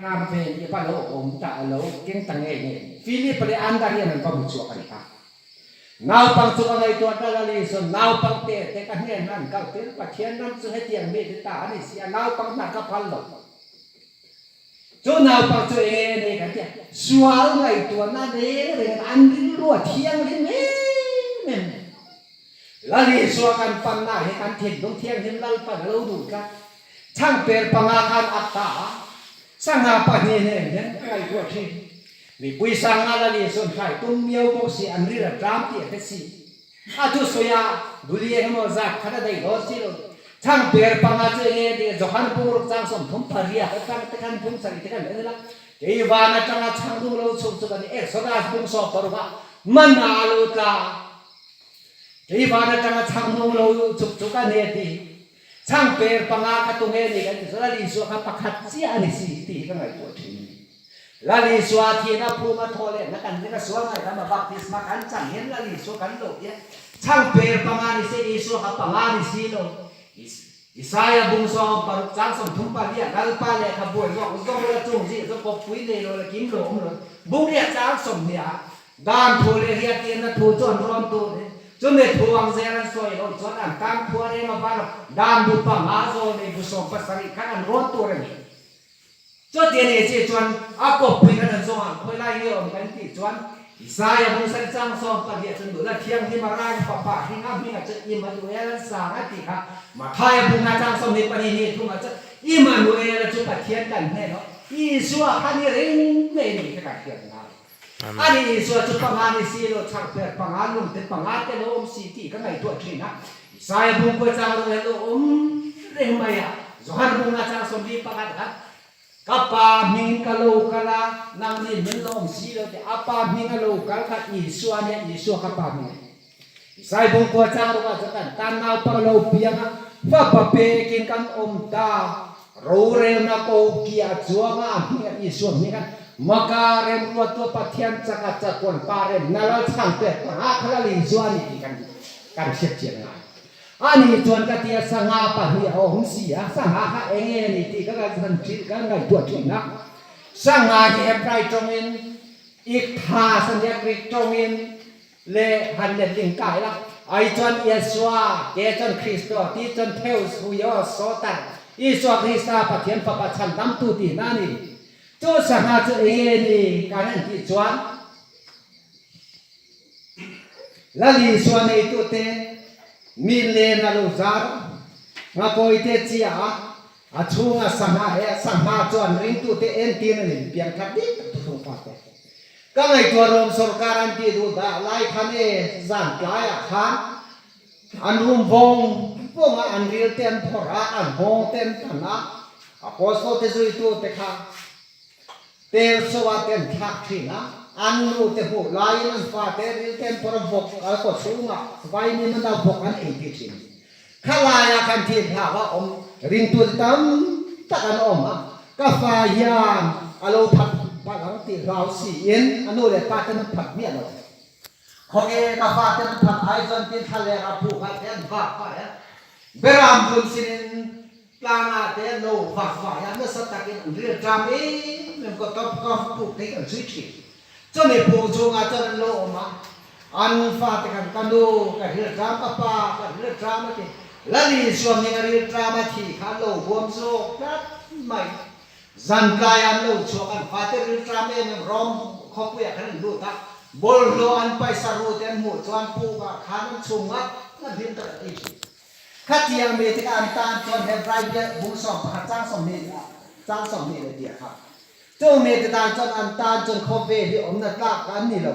Ram ve nih va lo awm ta a lo keng ta ngei ngei. Philip leh Andar hian an va hmu chhuak a ni kha. Naupang chu ka ngaihtuah ta la ni sawn naupang te te ka hnen an kal tir Pathian ram chu hetiang mi te ta a ni si a naupang hna ka phal lo. Chu naupang chu eng nge nei kan tia sual ngaihtuahna reng reng an rilru a thianghlim em em. Lal Isua kan panna hi kan thinlung thianghlim Lalpan a lo duh tlat. Chhangper panga khan a ta a, sangha pahnih nen hian ka ngaihtuah thin. Mipui sangha Lal Isuan hrai tum miau bawk si an ril a tlam tih a hre si. A thusawi a, Duli eng emaw zat khat a daih dawn si lo. Chhangper panga chu eng nge tih Johan bungruk chang 38 atang te khan phung sarih te khan en ila, kei van atanga chhang dung lo chhuk chu ka ni Exodus bung 16 ah mana a lo tla a. Kei van atanga chhang dung lo chhuk chu ka ni a ti. Chhangper panga kha tunge ni kan ti chu Lal Isua kha pakhat chiah a ni si tih hi ka ngaihtuah thin a ni. Lal Isua thihna phuma thaw leh na kan ring a sual ngaihdam a baptisma kan chang hian Lal Isua kan lo tia chhangper panga ni se Isua kha panga ni si lo. Isaia bung 16 chang 34 Lalpa lehkha buai zawk zawk la chung zih zawk kawppui nei lo la kim lo awm lo bung riah chang 20 ah Dan thu leh riahtirna thu chu an rawn tur e. Chumi thu ang zel an sawi loh chuan an tan khua reng a var dan bu panga zawl nei bu 17 khan an rawn tur a ni. Chuti a nih chi chuan a kawppui khan an zawng ang khawi lai nge awm kan tih chuan Isaia bung sari chang 14 chuan nula thianghlim a rai fapa hringa hmingah chuan Immanuel an sang a tih kha Mathaia bunga chang 22 ni thungah chuan Immanuel a chu Pathian kan hnen aw Isua kha ni reng mai a nih kha kan hriat ngai. Ani Isua chu panga ni si lo, chhangper panga, lungte panga te lo awm si tih ka ngaihtuah thin a. Isaia bungkua chang rawh hian lo awm reng mai a. Johan bunga chang 41 khan, Ka Pa hmingin ka lo kal a, nangni min lo awm si lo tih a Pa hming a lo kal kha Isua nia, Isua ka Pa hming a ni. Isai bungkua chang rawh ah chuan kan tan naupang lo piang a, fapa pekin kan awm ta. Rorelna ko kia a chuang a, a hming a Isua hming a, Maka remruattu a Pathian chak a chatuan pa rem na lal chhang te panga kha lal Isua a ni tih kan kan hriat chian ngai. Ani chuan ka tia sangha pahnih a awm si a, sangha kha eng nge ni tih ka kan ka ngaihtuah thin a. Sangha hi Hebrai tawngin Iktha sania Greek tawngin Le han let ling kai la. Ai chuan Yeshua, ke chuan Kristo, ti chuan Theos, Huios, Soter, Isua Krista Pathian Fapa chhandamtu tihna a ni. Chu sangha chu eng nge ni kan han tih chuan Lal Isua neitute mi len a lo zar ngakawite chiah a, a chhunga sangha he sangha chuan ringtute entir a ni piangthar dik tak thuthlung fate. Ka ngaihtuah rawm sorkar an tih duh dah lai khan e zan tlaiah khan an rum vawng vawng a, an ril te an phawrh a, an hawng te an tan a, Apostle te zuitu te kha tel so ah te an thlak thin a, an nu te hmuh laiin an fa te ril te an phawrh a, vawk a kaw chhungah vaimim an dah vawk an ei ti thin. Kha laiah khan thil thlak a awm ringtu te tam tak an awm a, ka fa hian a lo phat palh ang tih hlau siin a nu leh pa ten an phat miah lo. Khawnge ka fa ten an phat ai chuan tin thla leh a puk ah te an vak fai a, beram vun sinin tlang ah te an lo vak fai a, nasa takin an ril ṭam em em ka ka puk te hi kan chhui ṭhin. Chumi phu chungah chuan an lo awm a, an fate khan ka nu ka ril ṭam, ka pa ka ril ṭam a ti. Lal Isua hming a ril ṭam a thih kha an lo huam zawk tlat mai. Zantlai an lo chhuak an fate ril ṭam em em Rom khawpuiah khan an lut a, bawlhhlawh an paisa rute an hmuh chuan pukah khan an chhum ngat ngat hlim tak an ei ṭhin. Khatiang mi te kha an tan chuan Hebrai bung 11 chang 20 chang 20 leh diah kha Chung mi te tan chuan an tan chuan khawvel hi awmna tlak an ni lo.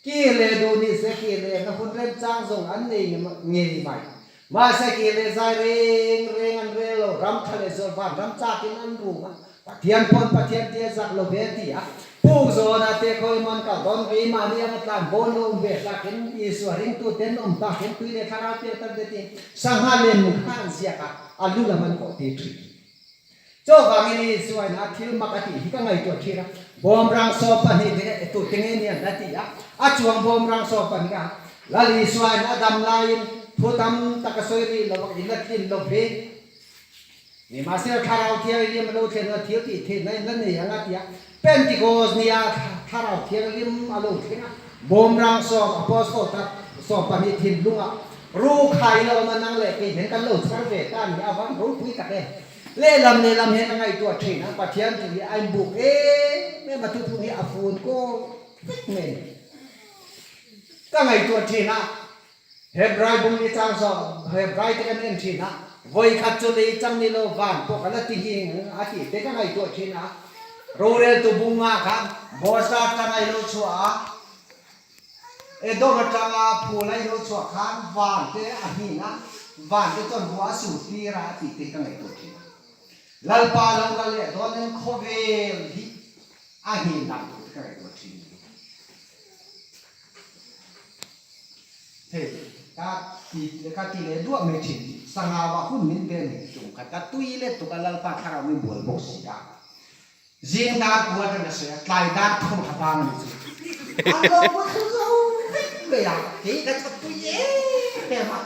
Ki leh duh ni se ki leh na hun remchang zawng an nei ngei mai. Mahse ki leh zai reng reng an rel lo, ram tha leh zual van ram chakin an rum a, Pathian pawn Pathian tia zak lo ve ti a, Pu Zawna te khawi mawn kal dawn keimahni anga tlan bawn lo awm ve takin Isua ringtu ten awm takin tui leh thlarau piang tak te tiin sangha lem kha an ziak a, a lu lam an kawh tir thin. Chuvangin Isuain a thil mak a tih hi ka ngaihtuah thin a, bawmrang 12 te kha etu te nge ni an la ti a, a chuang bawmrang 12 kha Lal Isuain a dam laiin thu tam tak a sawi rih lo a, in la tlin lo ve. Nimahsela Thlarau Thianghlim a lo thlen a, thil tih theihna in la nei ang a ti a. Pentikos nia Thlarau Thianghlim a lo thleng a, bawmrang sawm, Apostol tak 12 thinlungah rukhai lo awm a, nang leh kei hian kan lo chhar ve ta a ni avang ropui tak e. Lehlam lehlam hian ka ngaihtuah thin a, Pathian thu hi a inbuk em em a, thuthlung hi a fun kawl vek mai a ni. Ka ngaihtuah thin a. Hebrai bung ni chang zawh Hebrai te kan en thin a, vawi khat chu lei chang ni lo van pawh ka la ti hi a tih te ka ngaihtuah thin a. Roreltu bunga kha Bosra atanga i lo chhuah a, Edom atanga phul a i lo chhuah khan van te a hnin a, van te chuan ruah a sur tir a a tih te hi ka ngaihtuah thin a. Lalpa lo kal leh dawnin khawvel hi a hnin dan tur te ka ngaihtuah thin a ni. Hei, ka ti ka ti leh duah mai thin. Sangau ah hun min ve mai tum khat ka tui let tuk a Lalpa thlarau min bual bawk si a. Zing dar kua atang ka sawi a, tlai dar thum kha bang a ni chu. A lo va thu zo vek mai a, kei ka chak pui em em a.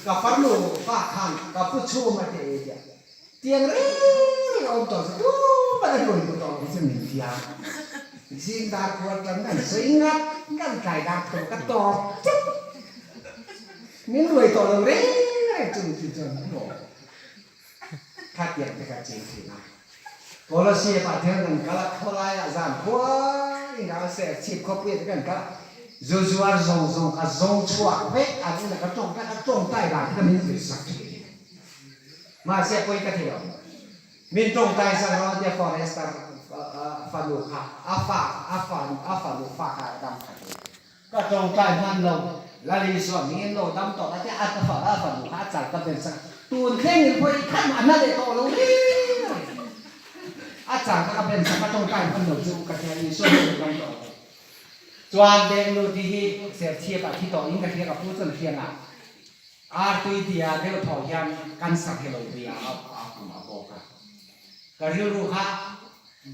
Ka farnu fa khan ka pu chhum a ti e tia. Tiang reng reng a awm tawh chu tumah a hnuai duh tawh lo chu min ti a. Zing dar kual tan kan sawi ngat ngat tlai dar tawh ka tawp chauh. Min ruai tawh lo reng reng chu mi ti chuan maw kha tiang te ka ching thin a. Kolosip ah thil kan kal a, khawlai ah zan khua in ka ser chhip khawpui ah te kan kal a, zu zuar zawng zawng ka zawng chhuak vek a rin a ka tawngtai ka tawngtai dan te kha min zir sak thin. Mahse pawi ka ti lo. Min tawngtai sak rawh a tia Forester fanu kha a fa a fa a fanu fa kha a dam kha ti. Ka tawngtai hman lo. Lali chuan mingin lo dam tawh a tia a fa a fanu kha a chal ka ven sak. Tun thleng in pawi khat mah na leh tawh lo reng a ni. A chal kha ka ven sak ka tawngtai hman lo chu ka tia Isua hi lo dam tawh lo. Chuan Benglut hi Serchhip ah thi tawh in ka hria ka pu chuan a hria nga. Artui tia deuh thawh hian cancer hi lo ri a a kum a bawk a. Ka rilru kha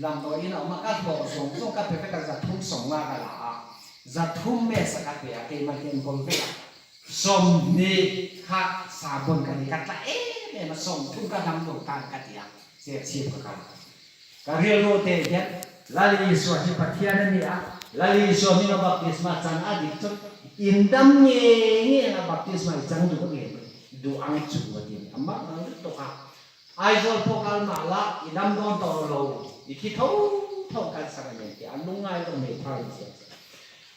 damdawiin a awm a, ka hlawh zawng zawng ka pe vek a, 300 sawmnga ka la a, 300 mesa ka pe a, keimah hian goal vek a, 20 kha sabon ka nei, ka tla em em a, 30 ka dam lo tan ka ti a, Serchhip ka kal a. Ka rilru te hian Lal Isua hi Pathian a ni a, Lal Isua hminga baptisma chan a dik chuan in dam nge nge anga baptisma i chang duh nge duh ang chu a ti a ni. A mak ang lutuk a, Aizawl pawh kal mah la i dam dawn tawh lo, i thi tho tho cancer a nei tih a lungngai lo nei thar in siam che.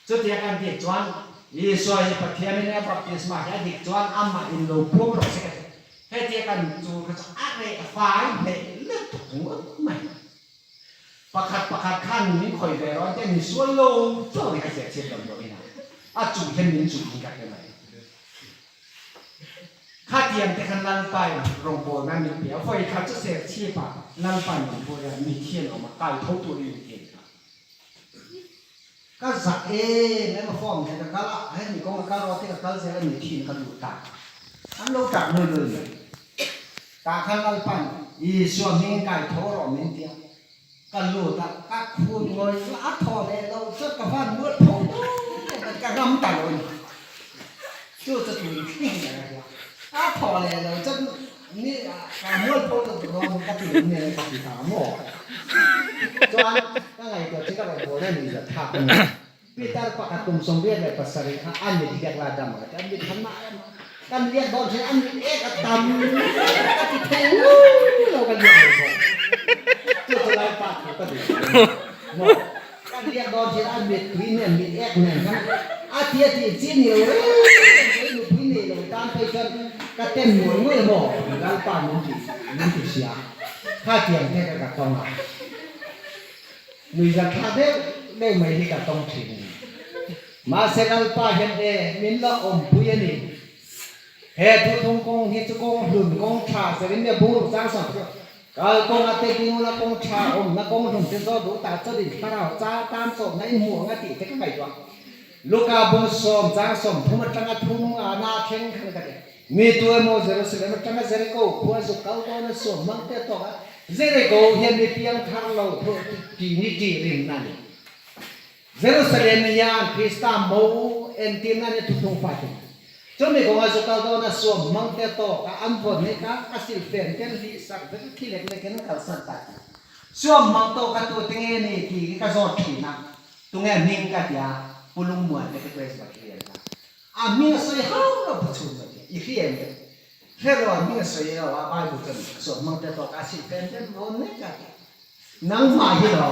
Chutia kan tih chuan Isua hi Pathian a nia baptisma hi a dik chuan amah in lo puang rawh se ka ti. Hetia kan chu kha chu a reh fai hneh lutuk ngawt mai. Pakhat pakhat khan min khawih ve rawn te ni sual lo chaw ni ka ziah chhiat dam lo in a, a chuh hian min chuh in ka hre mai. Khatiang te khan Lalpa in rawngbawl nan min pe a, vawi khat chu Serchhip ah Lalpa in min hruai a, mithi an awm a, kai tho turin min ti a ni kha. Ka zak em em a form hian ka kal a, hemi kawng a kal rawh te ka kal zel a ni thin ka duh ta. An lo tap nuai nuai mai. Tah khan Lalpan Isua hming kai tho rawh min ti a, ka lut a, ka khut ngawih ngawih a, thaw leh lo chuan ka van mual pho deuh deuh ka ngam ta lo a ni. Chu chu tui thleng a nia. A thaw leh lo chuan ni ka mual pho deuh deuh dawn ka ti nge ka ti ta maw? Chuan ka ngaihtuah chu ka rawn bawl a ni zat thlak a ni. Peter pakhat kum 87 kha a mit liak la dam a ti. A mit han mah em a. Kan liak dawn thin a mit ek a tam ka ti thei lo ka liak lo bawk. Chu chu lai pa thu ka duh maw? Kan biak dawn thin a mittui nen mit ek nen khan a ti a tih chi ni lo reng reng kei nupui nei lo tan phei chuan ka ten muai muai a maw Lalpa min ti min ti hria kha tiang te ka ka tawng a nuihzat thlak deuh deuh mai hi ka tawng thin a ni mahse Lalpa hian e min la awmpui a ni he thuthlung kawng hi chu kawng hlun kawng tha zerin me bur chang sawm Kal kawng a te ding ula kawng tha awmna kawng hlum te zawt duh ta chuan in thlarau cha tan chawmna in hmuh ang a tih te ka ngaihtuah. Luka bung sawm chang 30 atanga thum a na thleng khan ka ti. Mi tu emaw Jerusalem atanga Jericho khua zuk kal dawn a suam hmang te a tawk a, Jericho hian mi piang thar lo thu ti ni tih rinna a ni. Jerusalem hian Krista mo entirna ni thuthlung fa te. Chumi kawnga zu kal dawn a suam hmang te tawk a an vawn hi kha a silfen ten hlih sak vek a khi lek lek in an kalsan ta ti. Suam hmang tawk a tu te nge ni tih hi ka zawt thin a, tunge hming ka ti a, Pu Lungmuan te ka Presbyterian kha a hming a sawi hauh lo Pu Chhun ka ti a, i hria em? Hre lo a hming a sawi lo a Bible chuan suam hmang te tawk a silfen ten vawn mek a ti. Nangmah hi lo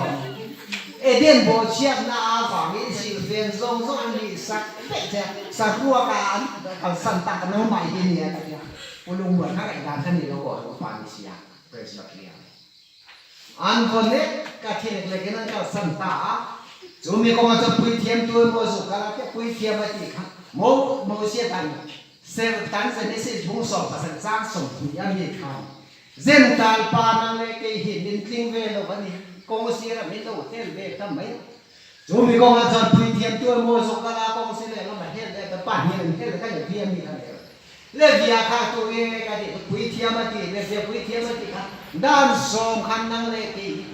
Eden bawhchhiatna avangin silfen zawng zawng an lihsak vek che a, saruaka an kalsan tak a nangmah hi nia ka tia. Pu Lungmuan kha ngaihdan kha ni lo aw an upa ni sia, Presbyterian. An vaw nek ka thi lek lekin an kalsan ta a, chumi kawnga chuan puithiam tu emaw zuk kal a tia puithiam a tih kha Mo Mosia dan serh dan Genesis bung 17 chang 20 a mi khan Zental pa nang leh kei hi min tling ve lo a ni, kawng sirah min lo hel ve ta mai a. Chu mi kawngah chuan puithiam tu emaw zawk kal a, kawng sir leh lamah hel leh ta pahnih an hel kha Levia mi kha hel. Levia kha tu nge ka tih chu puithiam a ti, Levia puithiam a tih kha dan sawm khan nang leh kei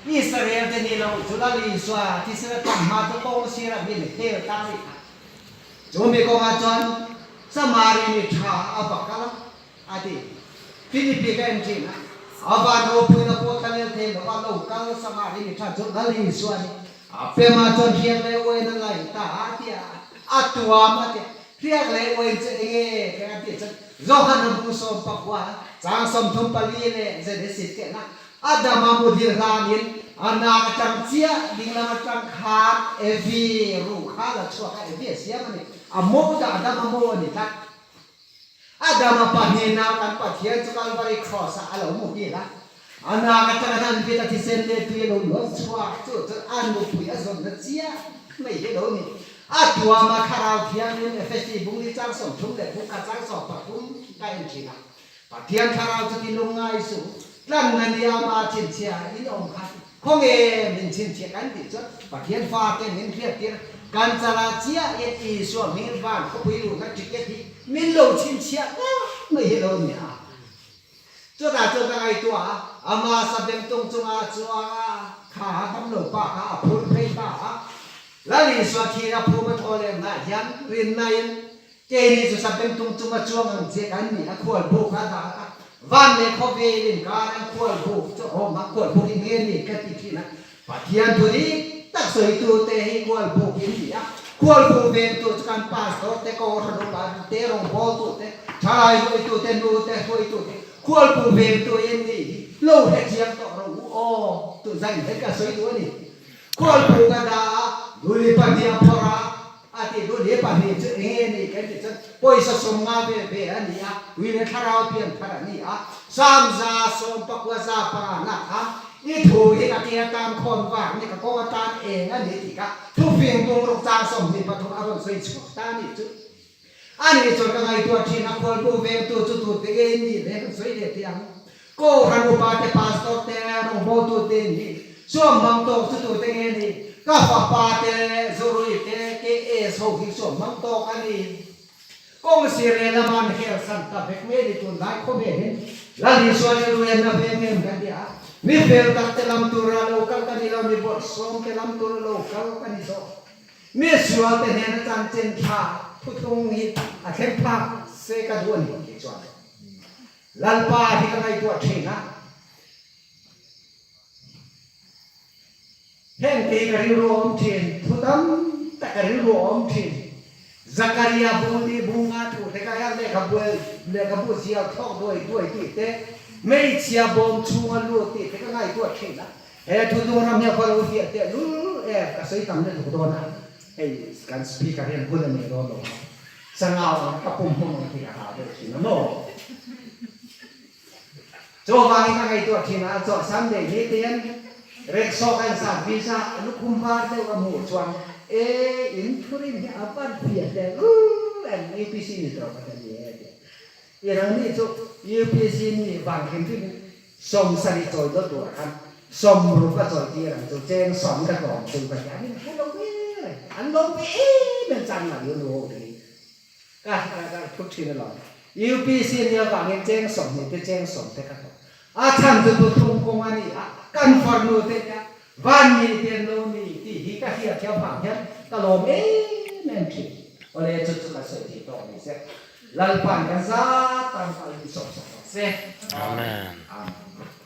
hi Israel te ni lo chu Lal Isua thisen a tam hma chu kawng sirah min hel ta a nih kha. Chu mi kawngah chuan Samari mi tha a va kal a. A ti. Philippi ka en thin a, a van ropuina pawh thlalel thei lo a, lo kal Samari mi tha chu Lal Isua a ni. A pema chuan hriak leh uain a ngaih ta a ti a, a tuam a ti a. Hriak leh uain chu enge ka tih chuan Johan a bu 14, chang 34 leh Genesis tih na Adama muhil hlanin a nak atang chiah dinglam atang khan Evi ruh kha la chhuak a, Evi a siam a ni. A mo dah Adama mo a ni tlat. Adama pahnihna kan Pathian chu Kalvari Cross ah a lo muhil a, a nak atanga an vit a thisen leh tui a lo luan chhuak chu chuan a nupui a zawnna chiah mai hi a lo ni. A tuama Thlarau Thianghlim Efesi bungli chang 30 leh bung khat chang 13 ka en thin a, Pathian Thlarau chu ti lungngai suh, tlanna nia ama chhinchhiah in awm kha khawnge min chhinchhiah kan tih chuan Pathian fate min hriattir kan chala chiah in Isua hming van khawpui luhna ticket hi min lo chhinchhiah ngawt mai hi lo ni a. Chutah chuan ka ngaihtuah a, ama sabengtung chunga a chuang a, kha a damlo pa kha a phur phei ta a, Lal Isua thih a phum a thaw lehna hian rinna in Keini chu sabengtung chunga chuang ang che kan ni a, khual buk a dah a, van leh khawvel in kar an khual buk chu a awm a, khual buk hi nge ni ka ti thin a, Pathian thu dik tak sawitu te hi khual buk in ni a, khual buk vengtu chu kan pastor te, kohhran upa te, rawngbawltu te, thalai hruaitu te, nu te hruaitu te, khual buk vengtu in ni hi lo hrethiam tawh rawh u aw, tun zan hian ka sawi duh a ni. Khual buk a dah a, duli pahnih a phawrh a, A ti duh hle pahnih chu eng nge ni kan tih chuan pawisa 50 vel ve a ni a, tui leh thlarau pian thar a ni a, 1950 na kha i thu hi ka ke atan khawn vak ni ka kawng atan eng a ni tih kha thufing bungruk chang 23 a rawn sawi chhuak ta a nih chu. A nih chuan ka ngaihtuah thin a, khualbu vengtu chu tute nge in nih le kan sawi leh teh ang. Kohhran upa te, pastor te, rawngbawltu te in nih suam hmang tawk chu tute nge ni? Ka fapa te, Zurui te, KS ho hi suam hmang tawk a ni. Kawng sir leh lama an hel san ta vek mai a ni tunlai khawvelin Lal Isua rilru en na veng em kan ti a, mi fel tak te lam tura lo kal ka ni lo, mi bawrhsawm te lam tura lo kal ka ni zawk. Mi sual te hnena chanchin tha thuthlung hi a thleng phak se ka duh a ni tih chuan Lalpa hi ka ngaihtuah thin a. Heng te hi ka rilru a awm thin, thu tam tak ka rilru a awm thin. Zakaria bu tih bu nga thu te ka hian lehkhabu lehkhabu zial thlawk duai duai tih te, hmeichhia bawm chhunga lut tih te ka ngaihtuah thin a. He thutlung ram hian khaw lo fiah teh lul e, ka sawi tam lutuk dawn a, hei kan speaker hian hun a nei dawn lo a, sangau ang ka pum hmang ang tih ka hlau deuh thin a maw? Chuvangin ka ngaihtuah thin a, chawh Sunday ni te hian Reksaw kan sat visa lukhum var deuh ka hmuh chuan e in thurin hi a van fiah teh lul em, UPC ni tawh ka ti a ni e tih. I rang nih chu UPC nih vang hrim hrim in 70 chawi dawt tur ah khan 60 a chawi tir ang chu cheng sawm ka tlawm chu ka ti a, an in hre lo ve reng, an lawm ve em em chang lah lu ho te hi ka ka phut thin alawm. UPC nih avangin cheng 20 te cheng 10 te ka tlawm a chhan chu thuthlung kawng a ni a, kan farnu te nia van nih te an lo ni tih hi ka hriat thiam vang hian ka lawm em em thin. Awle chu chu kan sawi thei tawk ni se. Lalpa'n kan zat tan kal hi sawp sak rawh se. Amen. Amen.